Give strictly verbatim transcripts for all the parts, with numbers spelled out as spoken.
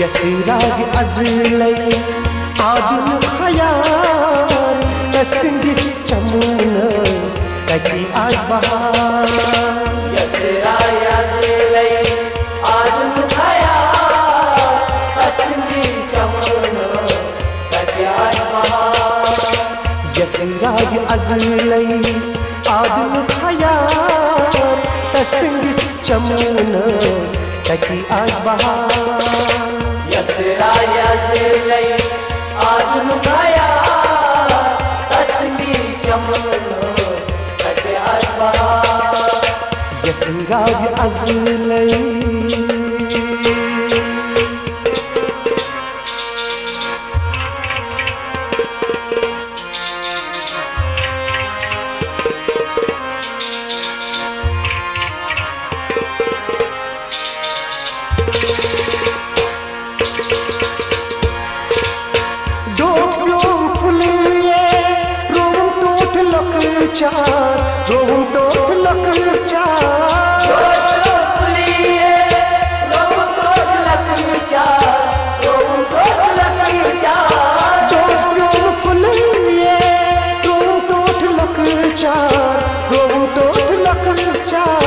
یس راوِ ازلے آدم خیال، تسندس چمنس کتی آز بہار۔ یس راوِ ازلے آدم خیال، تسندس چمنس کتی آز بہار۔ یس راوِ ازلے آدم خیال، تسندس چمنس کتی آز بہار۔ یس راوِ ازلے آدم خیال، تسندس چمنس کتی آز بہار۔ یس راوِ ازلے ڈوٹھ پیوم پھُلیے، رووُم ٹوٹھ لۄکچار، رووُم ٹوٹھ لۄکچار۔ ڈوٹھ پیوم پھُلیے، رووُم ٹوٹھ لۄکچار، رووُم ٹوٹھ لۄکچار۔ ڈوٹھ پیوم پھُلیے، رووُم ٹوٹھ لۄکچار، رووُم ٹوٹھ لۄکچار۔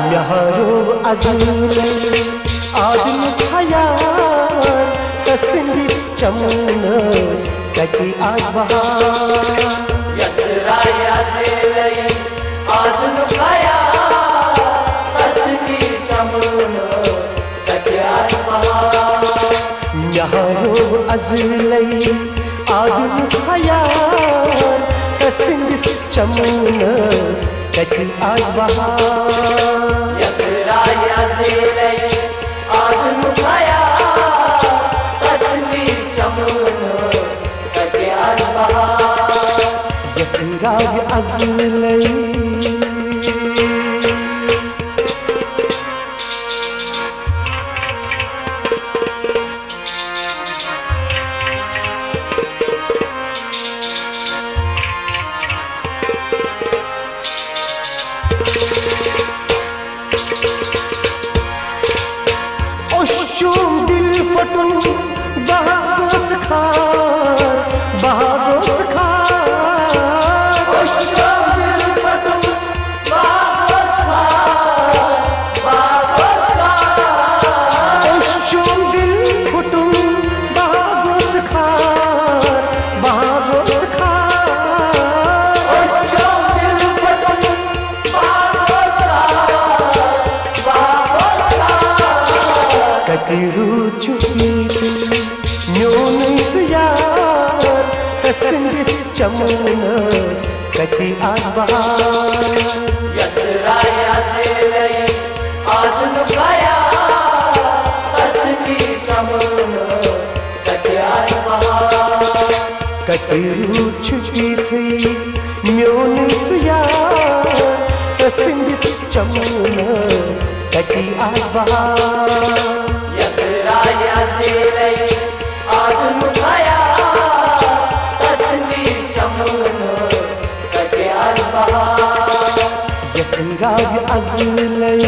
مےٚ ہاروو ازلے آدم خیال، تسندس چمنس کتی آز بہار۔ یس راوِ ازلے آدم خیال، تسندس چمنس کتی آز بہار۔ مےٚ ہاروو ازلے آدم خیال، تسندس چمنس کتی آز بہار۔ یس راوِ ازلے آدم خیال، تسندس چمنس کتی آز بہار۔ یس راوِ ازلے اوٚش چوم دِل پھوٚٹُم، بہٕ ہا گوس خار، بہٕ ہا گوس خار۔ اوٚش چوم دِل پھوٚٹُم، اوٚش چوم دِل پھُٹُم، بہٕ ہا گوس خار، بہٕ ہا گوس خار۔ اوٚش چوم دِل پھُٹُم، بہٕ ہا گوس خار، بہٕ ہا گوس خار۔ کتہِ روٗد چھُ پیٖتٕے میونُے سُہ یار، تسٕنٛدِس چمنس کتی آز بہار۔ یس راوِ ازلے آدم خیال، تسٕنٛدِس چمنس کتی آز بہار۔ کتہِ روٗد چھُ پیٖتٕے میونُے سُہ یار، تسٕنٛدِس چمنس کتی آز بہار۔ یس راوِ ازلے آدم خیال، تسٕنٛدِس چمنس کتی آز بہار۔ یس راوِ ازلے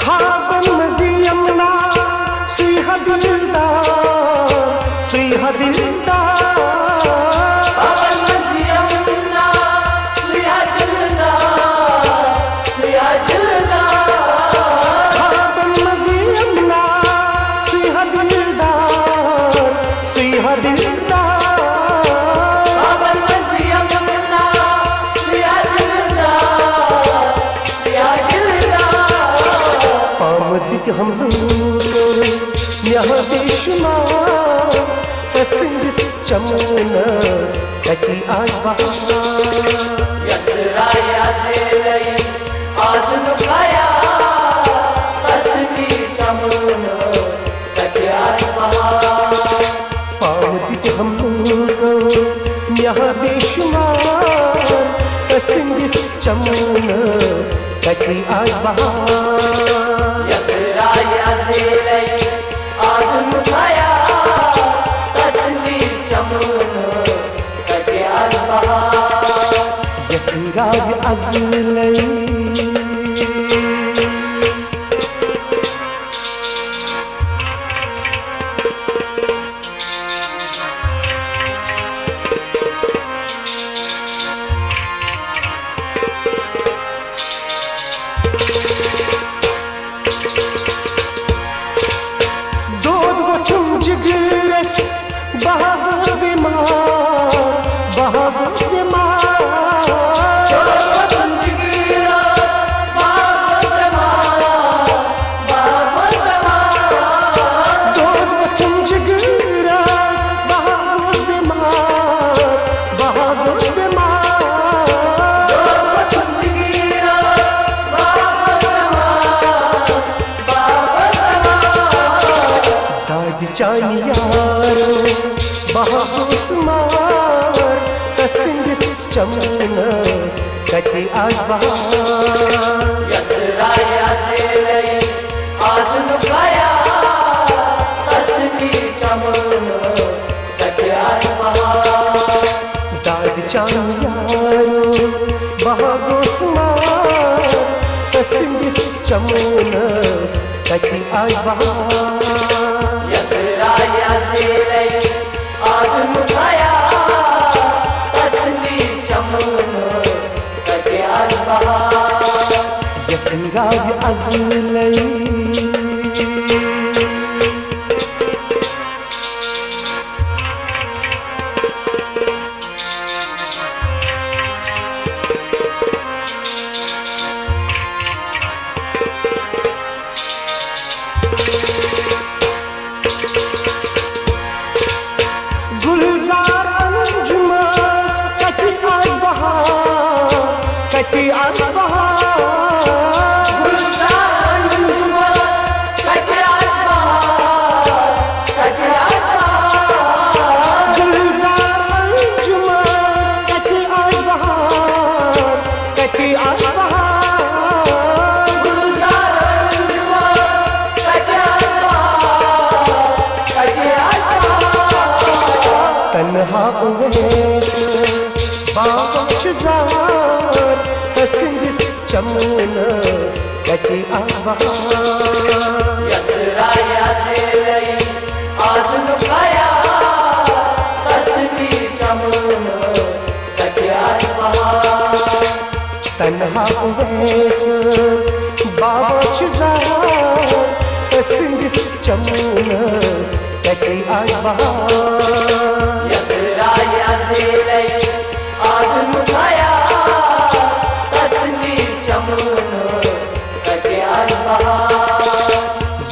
خوابن منٛز یمنا، سُے ہا دلدار، سُے ہا دلدار۔ خوابن منٛز یمنا، سُے ہا دلدار، سُے ہا دلدار۔ خوابن منٛز یمنا، سُے ہا دلدار، سُے ہا دلدار۔ خوابن منٛز یمنا، سُے ہا دلدار، سُے ہا دلدار۔ پامہٕ دِتۍ ہم لوٗکو مےٚ ہا بے شُمار، تسٕنٛدِس چمنس کتی آز بہار۔ یس راوِ ازلے آدم خیال، تسٕنٛدِس چمنس کتی آز بہار۔ پامہٕ دِتۍ ہم چمنس کتی آز بہار۔ یس راج ازلے آدم خیال تصویر چمنس کتی آز بہار۔ یس راج ازلے۔ دود ووٚتھُم جگرس، بہا گوس بیمار، بہا گوس بیمار۔ دود ووٚتھُم جگرس، بہا گوس بیمار، بہا گوس بیمار۔ دادِ چانہِ یارو، بہا گوس مار، تسٕنٛدِس چمنس کتہِ آز بہار؟ یس راج ازلے آدم خیال تصویر چمنس کتہِ آز بہار؟ دادِ چانہِ یارو، بہا گوس مار، تسٕنٛدِس چمنس کتہِ آز بہار؟ یس راج ازلے آدم خیال تصویر چمنس کتہِ آز بہار؟ یس راج ازلے۔ گلزار انجمس کتہِ آز بہار، کتہِ آز بہار؟ گلزار انجمس کتہِ آز بہار، کتہِ آز بہار؟ گلزار انجمس کتہِ آز بہار، کتہِ آز بہار؟ گلزار انجمس کتہِ آز بہار، کتہِ آز بہار؟ تنہا اویسس باغ چھُ زار، تسٕنٛدِس چمنس کتہِ آز بہار؟ یس راج ازلے آدم خیال تصویر چمنس کتہِ آز بہار؟ تنہا اویسس بابا چھُ زار، تسٕنٛدِس چمنس کتہِ آز بہار؟ یس راج ازلے آدم خیال تصویر چمنس کتہِ آز بہار؟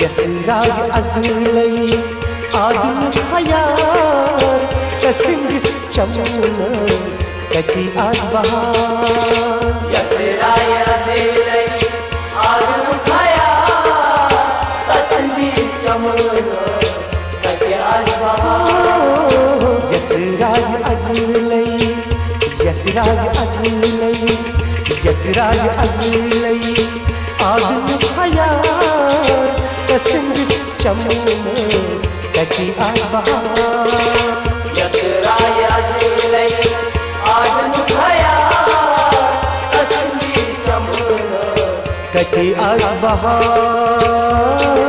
یس راج ازلے آدم خیال تسٕنٛدِس چمنس کتہِ آز بہار؟ یس راج ازلے آدم خیال تصویر چمنس کتہِ آز بہار؟ یس راج ازلے، یس راج ازلے، یس راج ازلے آدم خیال تسٕنٛدِس چمنس کتہِ آز بہار؟ یس راج ازلے آدم خیال تصویر چمنس کتہِ آز بہار؟